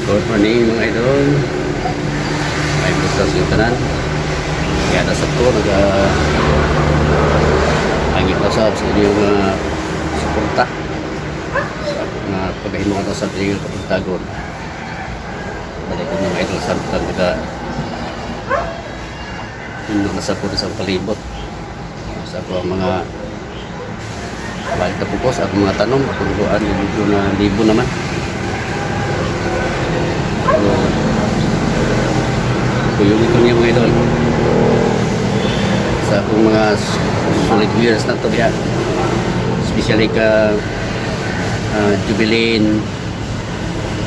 Good morning, mga idol. Ay gusto sa tanan. Kaya na sa to naga angit na sa inyong suporta sa akong pagahimo na sa inyong kapuntagon. Balik ko, mga idol, samtang naga Indo na sa po sa palibot. Sa ako ang mga balik na po ko sa akong mga tanom, akong luan, medyo na libo naman. So, kuyong ito niya, mga idol. Sa akong mga solid viewers na to diha. Especially ka Jubilin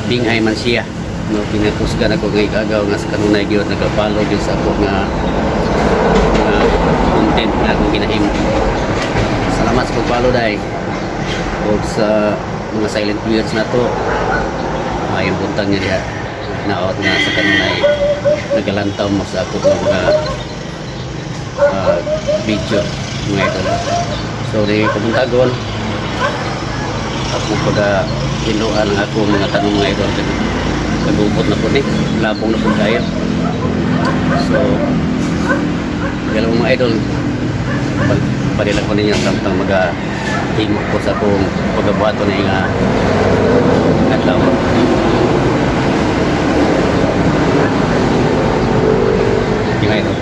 Binghay man siya. No, pinakusgan ako nga igagaw nga sa kanunay gyud nagapalo gyud sa ako nga mga content na akong ginahimo. Salamat sa pag-follow dai. O sa mga silent viewers na to. Ayong buntag niya diha. Naot nga sa kanunay nagalantaw mo sa ako nga mga video, mga idol. So di kabuntagon ako pag hiluan ang ako mga tanong, mga idol. Nagubot na po ni, labong na po tayo. So, galaw, mga idol, pag padila ko ninyo samtang maga himo ko sa akong pagabuhaton na nga adlaw. Yung idol.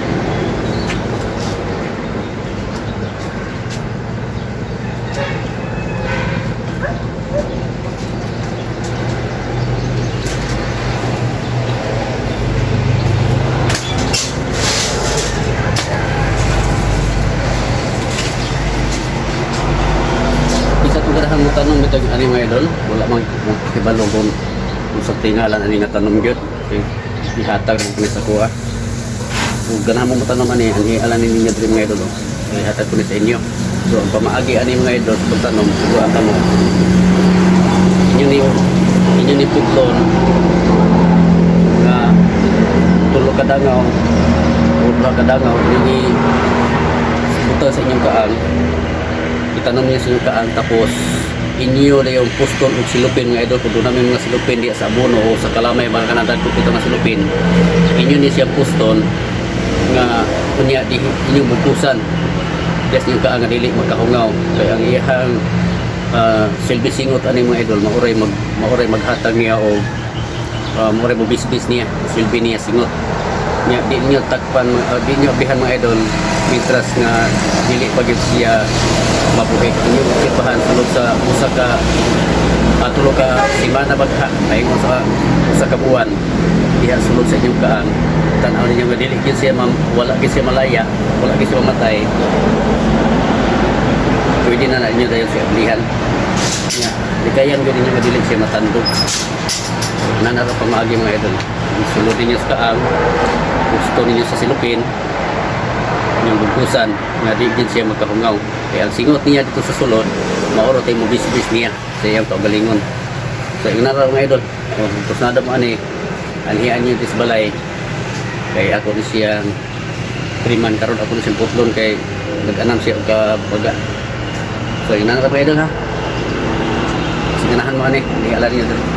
Isa itong ganahan mo tanong bitag ani, mga idol, wala man kibalo kung sa tingalan ani nga tanom gyud. Okay. Ihatag mo kini sa kuha. Kung ganahan mo tanom ani, ang ialan ni ninyo diri, mga idol. Oh. Ihatag ko ni sa inyo. So ang pamaagi ani, mga idol, sa pagtanom, kuha ka mo. Inyo ni putlon nga tulo ka dangaw o duha ka dangaw inyo ni buta sa inyong kaang, itanom niya sa inyong kaang, tapos inyo na yung puston og silupin, mga idol. Kung doon namin mga silupin diya sa abono o sa kalamay, mga kanadad ko kita nga silupin, inyo ni siya puston nga unya di inyong bukusan diya sa inyong kaang nga dili magkahungaw kay ang iyang silbi singot ani, mga idol, mauray maghatag niya o mauray mobisbis niya silbi niya singot niya. Di niyo takpan, di niyo ablihan, mga idol, mientras nga dili pa gyud siya mabuhi. Inyo obserbahan sulod sa usa ka tulo ka semana bagha ay usa usa ka buwan diha sulod sa inyong kaang. Tan-aw ninyo nga dili gyud siya wala gyud siya malaya, wala gyud siya mamatay, pwede na na inyo dayon siya ablihan nya. Likayan gyud ninyo nga dili siya matandog. Nanara pamaagi, mga idol. Sulod ninyo sa kaang, gusto ninyo sa silupin inyong bugkusan nga di din siya magkahungaw kaya ang singot niya dito sa sulod mauro tayo mo bisbis niya sa iyang kaugalingon. So yung nara, mga idol, oh, tapos nada mo ani anhian niyo dis balay kay ako ni siyang triman karon, ako ni siyang putlon kay nag-anam siya og kabaga. So yung nara, mga idol, ha. Singanahan mo ani, anhialan niyo dito.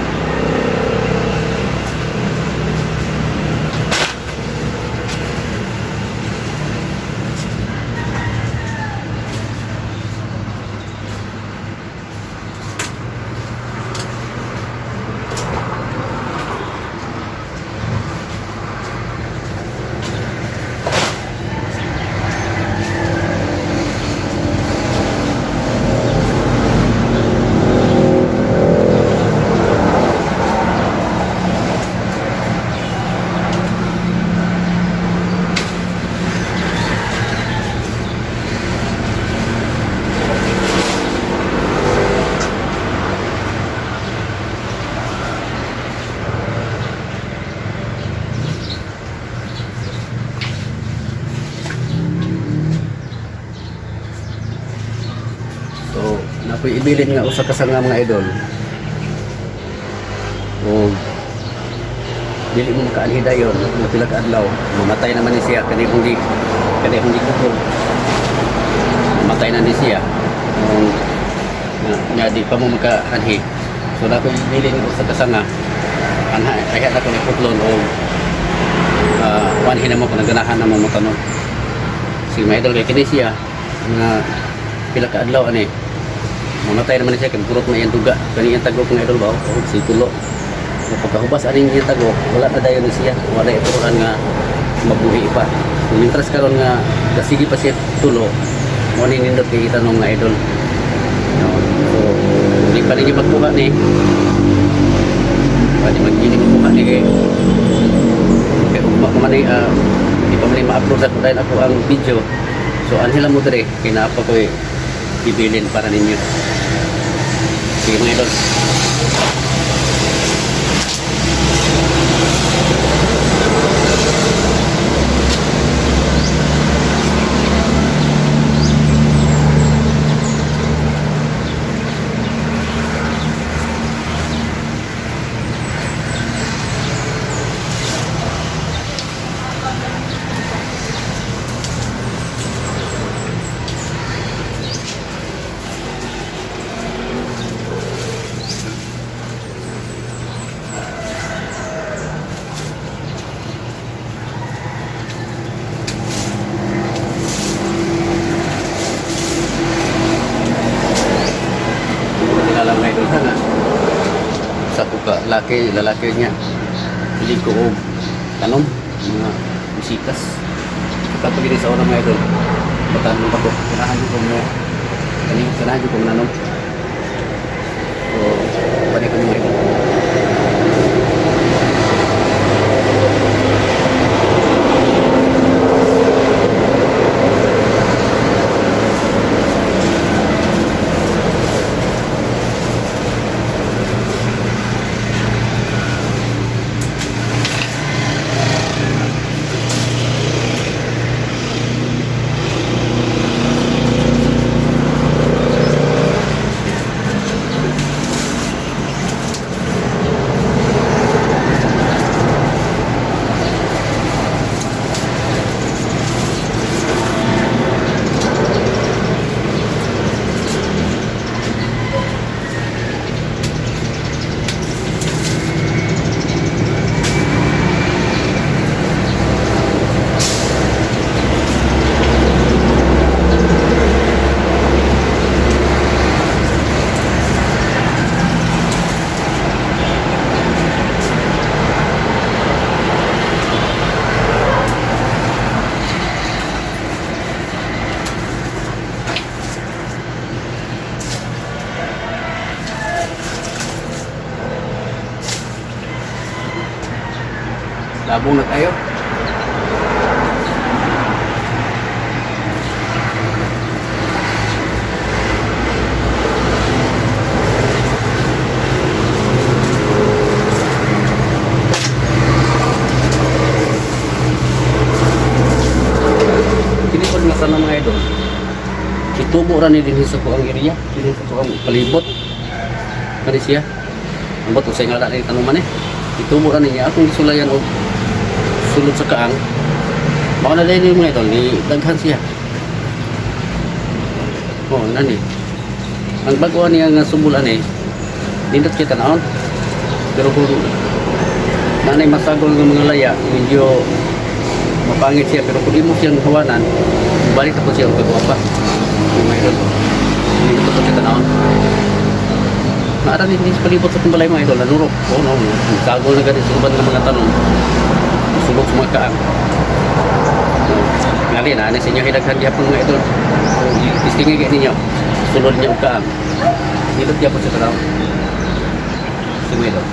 So, nakoy ibilin nga usa ka sanga, mga idol. O dili mo makaanhi dayon nga pila ka adlaw, mamatay naman ni siya kani kung di kutob. Mamatay na ni siya. Kung nga, nga di pa mo makaanhi. So nakoy ibilin nga usa ka sanga. Anha, kaya na ko ni putlon o wanhin na mo kung naganahan na mo motanom. Si mga idol, kay kini siya mga pila ka adlaw ani. Mamatay naman siya kay purot na iyang duga. Kani iyang tagok, mga idol ba? Oh, si tulo. Kung pagkahubas aning iyang tagok, wala na dayon ni siya. Wala ituruan nga mabuhi pa. Kung interest karon nga kasigi pa siya tulo, mo ni nindot kay itanong, mga idol. No? So, hindi pa ninyo magkuha ni. Pwede mag-ini magkuha ni kay kay ugma pa man ni di pa man ni ma-upload ako dahil ako ang video. So anhila mo dire kay naa pa ko'y bibilin para ninyo. Sige, mga idol. Hindi ko kilala, mga idol, ha nga. Sa ko ka, laki, lalaki niya. Pili ko og tanom, mga musikas. Kapag gini sa una, mga idol, matanong pa ko, kanahan ko mo, kani, kanahan ko nanom. So, balik ko, mga idol. Labong na tayo. Kini po nga tanom, mga idol. Itubo ra ni dinhi sa kuang area, dinhi sa kuang palibot. Kani siya. Ang bato sa ngala ni tanuman eh. Itubo ra niya akong gisulayan og sulod sa kaang. Mao na din, mga idol, ni daghan siya. Oh, nani. Ang bago niya nga subol ani, nindot kita naon. Pero kung nanay masagol ng mga laya, medyo mapangit siya, pero kung imo siyang hawanan, balik ako siya ang kagwapa. Yung mga idol, nindot ko kita naon. Naara din sa palibot sa balay, mga idol, nanurok. Oh no, ang sagol na ganit sa uban ng mga tanong. Sulok sa mga kaang. No. Ngali na, ano sa inyo hidaghan gyapon, mga idol. So, tistingi kay ninyo. Sulod niya og kaang. Nindot gyapon sa tanaw. Si mga idol.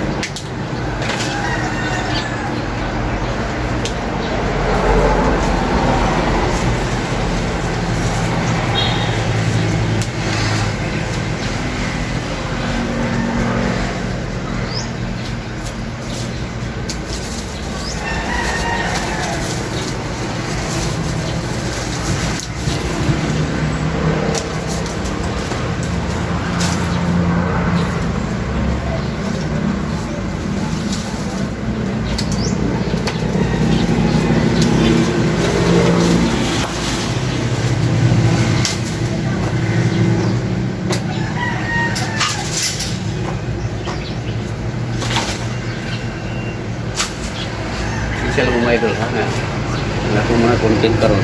Pasensya lang, mga idol, ha, nga ang akong mga content karon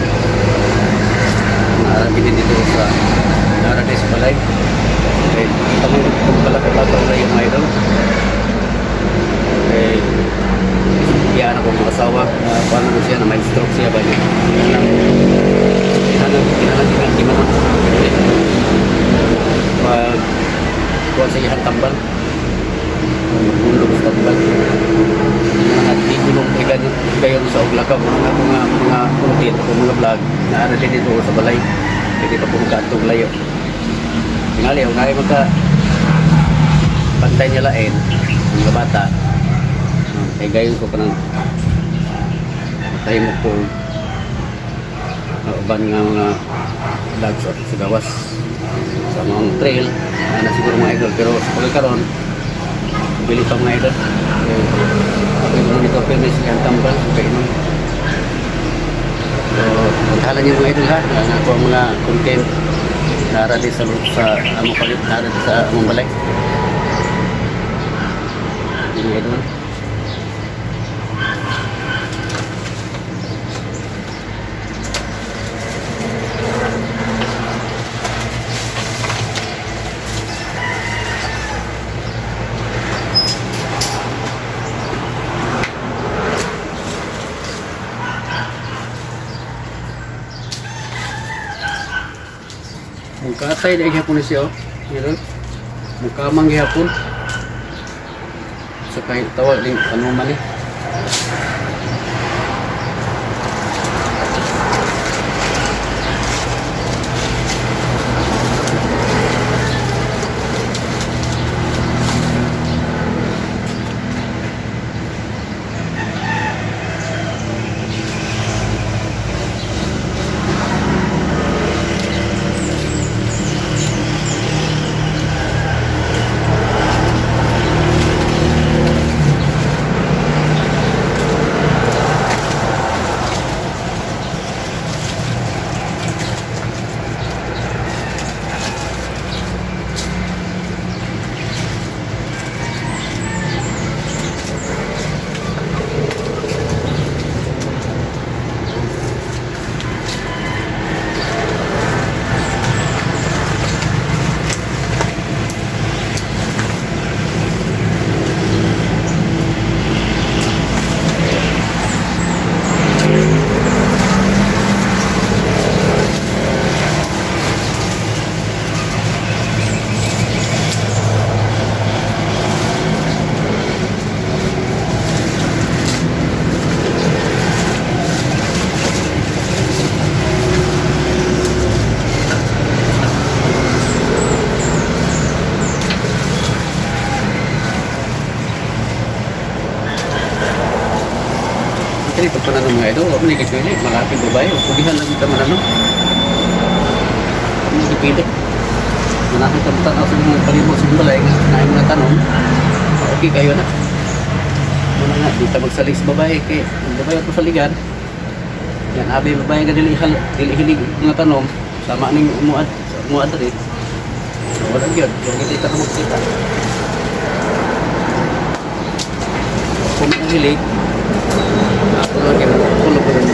naara gid dito sa naara sa balay. Okay, kita mo kung pala kay bata ora yung mga idol. Okay, iya na akong mga asawa, paano mo siya na may stroke siya ba niya. Kinahanglan kinahanglan kinahanglan pag kuha sa iyang tambal. Magulog sa tambal. Mga tigulong kay ganyan kayo sa uglakaw mga content o mga vlog naara din dito sa balay. Pwede pa po magkaantog layo. Tingali, kung kaya magka pantay niya lain, mga bata, kay gayon ko pa ng tayo mo po uban nga mga vlogs at sa gawas sa mga trail na siguro, mga idol, pero sa pagkakaroon bili pa, mga idol. Eh, okay mo nito pero siya ang tambal okay no. So paghala niyo, mga idol, ha, nga ako ang mga content nara di sa among palit nara di sa among balay. Hindi, mga idol. Mukatay na gihapon ni siya, oh. Idol. Mukamang gihapon. Sa kahit tawag din ano man eh. Actually, pag pananong, mga idol, huwag mo nagkipili. Malapit babae. Pugihan lang kita mananong. Huwag mo nagkipili. Manakit ka tanaw sa mga palibot sa balay nga na mga tanong. Okay kayo na. Muna nga, di ta magsalig sa babae. Kay, ang babae ako saligan. Yan, abi babae nga dili, dili hilig mga tanong. Sama ning umuad, umuad rin. So, wala gyud. Kung hindi ka magkita. Kung ang hilig, ako lang kayo, tulog ko rin.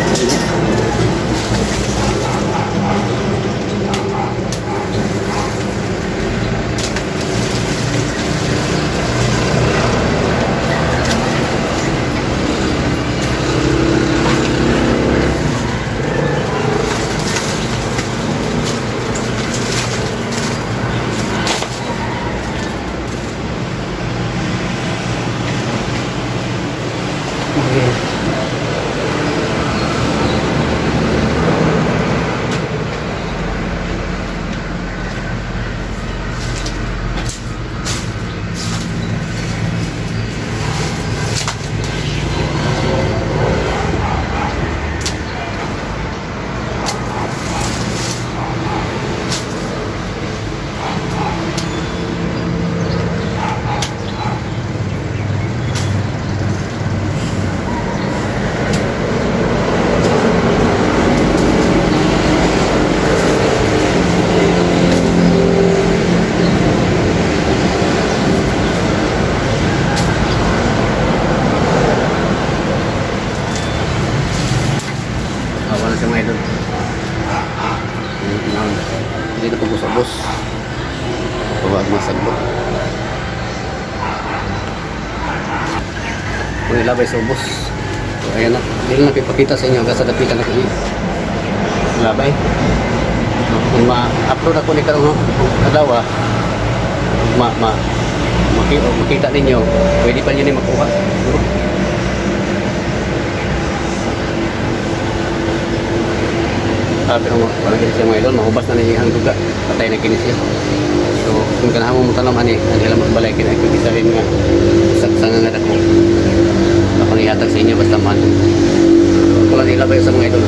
Akong ilabay sa ubos. So, ayan na. Dili na ko ipakita sa inyo hanggang sa dapitan ako ni labay. No, kung ma-upload ako ni karong adlaw, ma ma makita ninyo, pwede pa niyo ni makuha. Siguro. Ah, pero wala kini siya, mga idol, mahubas na niya ang duga. Patay na kini siya. So, kung ganahan mo motanom ani, ani lang mas balay kini ako bisahin nga sa sanga nga dako. Ako ihatag sa inyo basta man. Ako lang ilabay sa mga idol.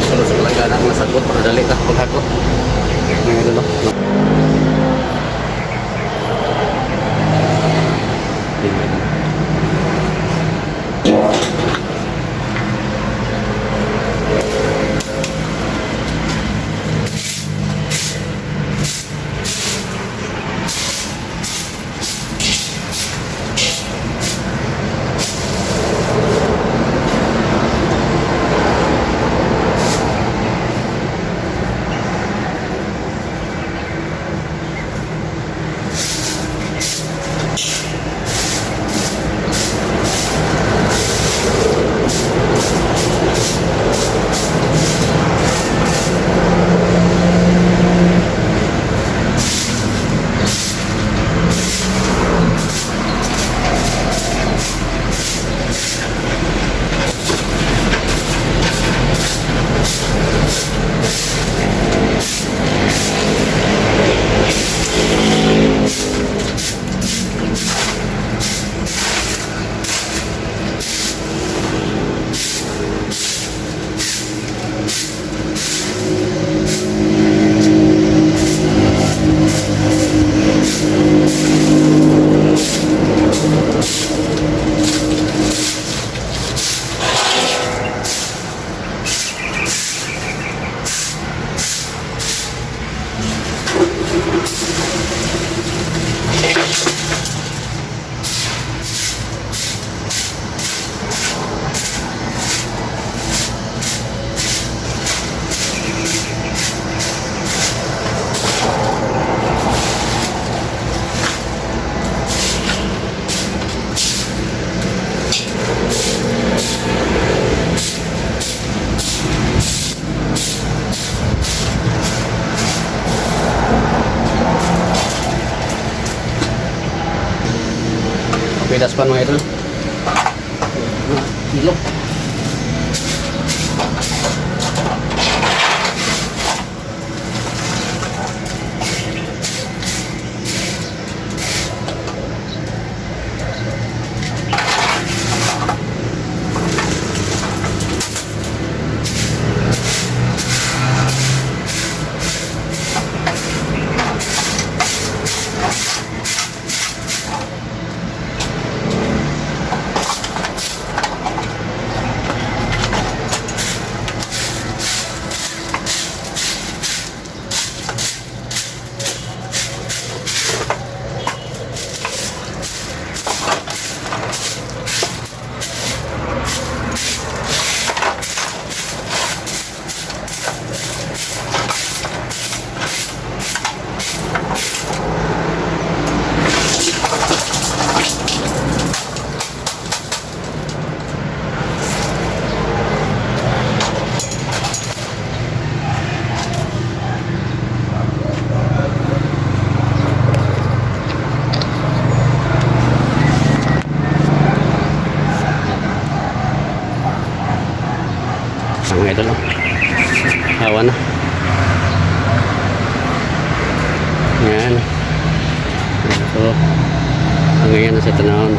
Sulod sa palangga na mga sagot para dali ta paghakot. Mga idol, no? Hindi, mga idol. Okay, that's one, mga idol. Kilo. Ngayon na sa tanahon.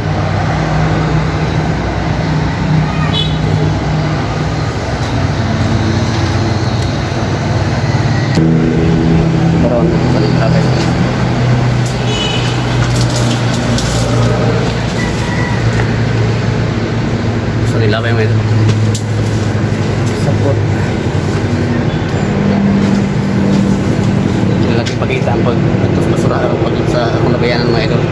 Karon sa nagkakay. Sa nilabay mo ito. Support. Hindi natin pakita ang pag ito sa basura ang pag sa akong labayanan, mga idol. Idol.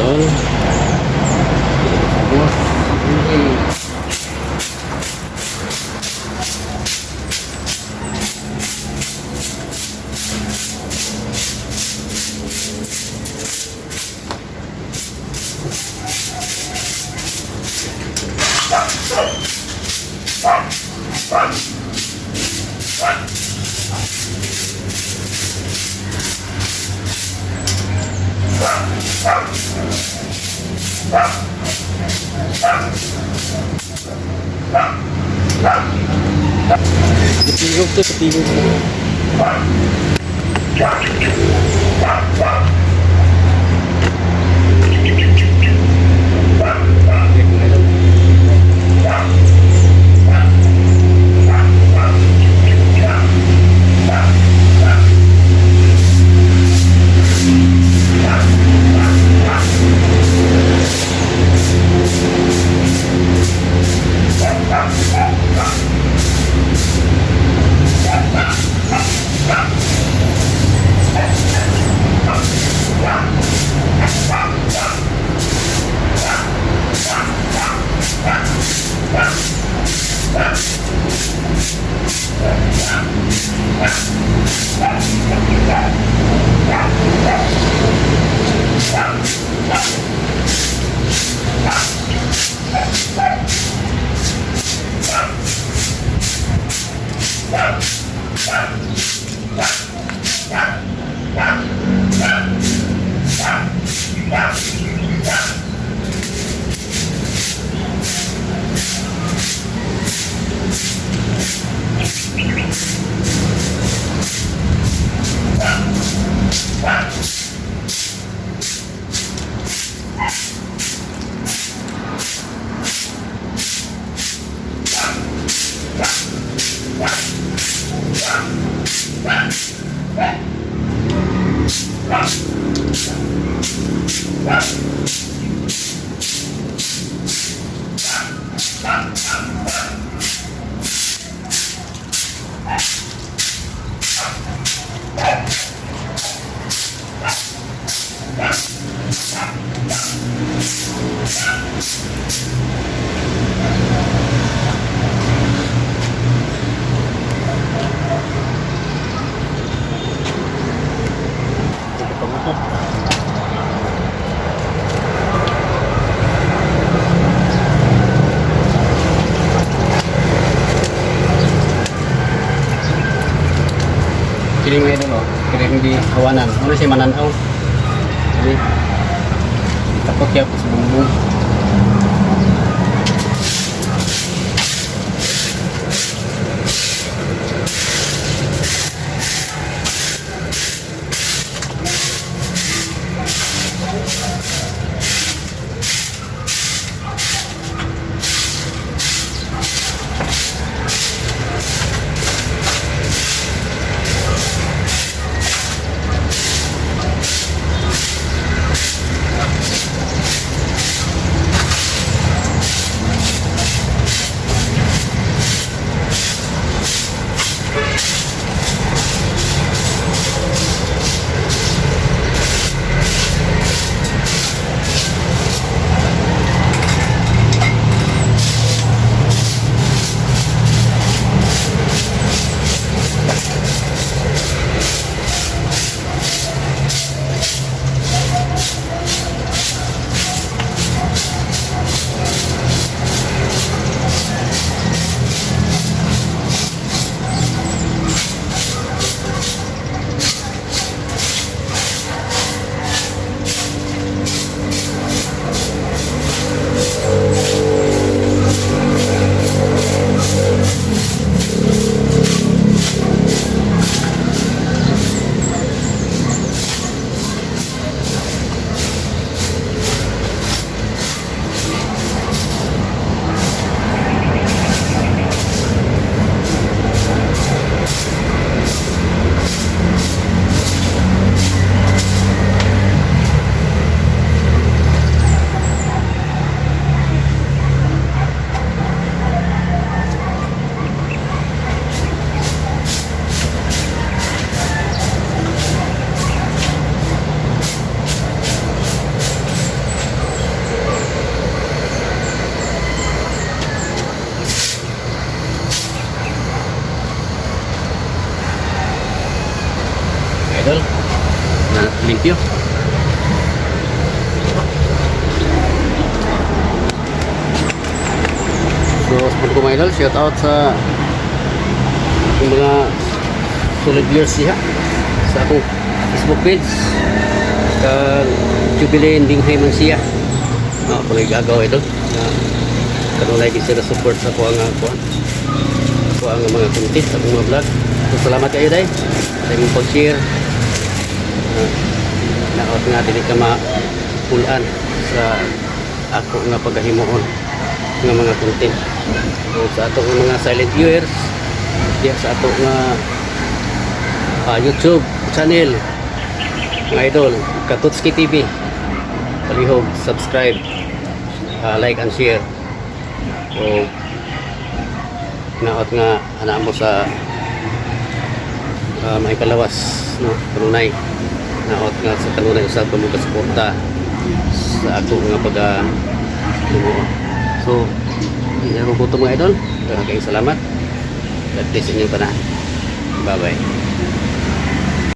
Okay. Tigog to, tigog to. Kiling ngayon, no? Kiling hindi hawanan. Ano siya mananaw? Hindi. Takot kaya po sa bumbong. Na limpyo. So, sa ko, mga idol, shout out sa yung mga solid viewers diha sa akong Facebook page kang Jubilee Dinghay Mansia. No, kung gagaw idol na kanunay gid sila support sa ako ang kuan, ako ang mga content sa akong mga vlog. So salamat kayo day sa imong pag-share. Naot nga dili ka mapulan sa ako nga paghimuon nga mga content. So, sa atong mga silent viewers diya sa ato nga YouTube channel, mga idol, Katutski TV, palihog subscribe, like and share o naot nga ana mo sa may palawas, no, kanunay naot nga sa kanunay usab kamo suporta sa ako nga pag himuon. So hindi ako gutom, mga idol. Daghang kayong salamat. God bless inyong tanan. Bye bye.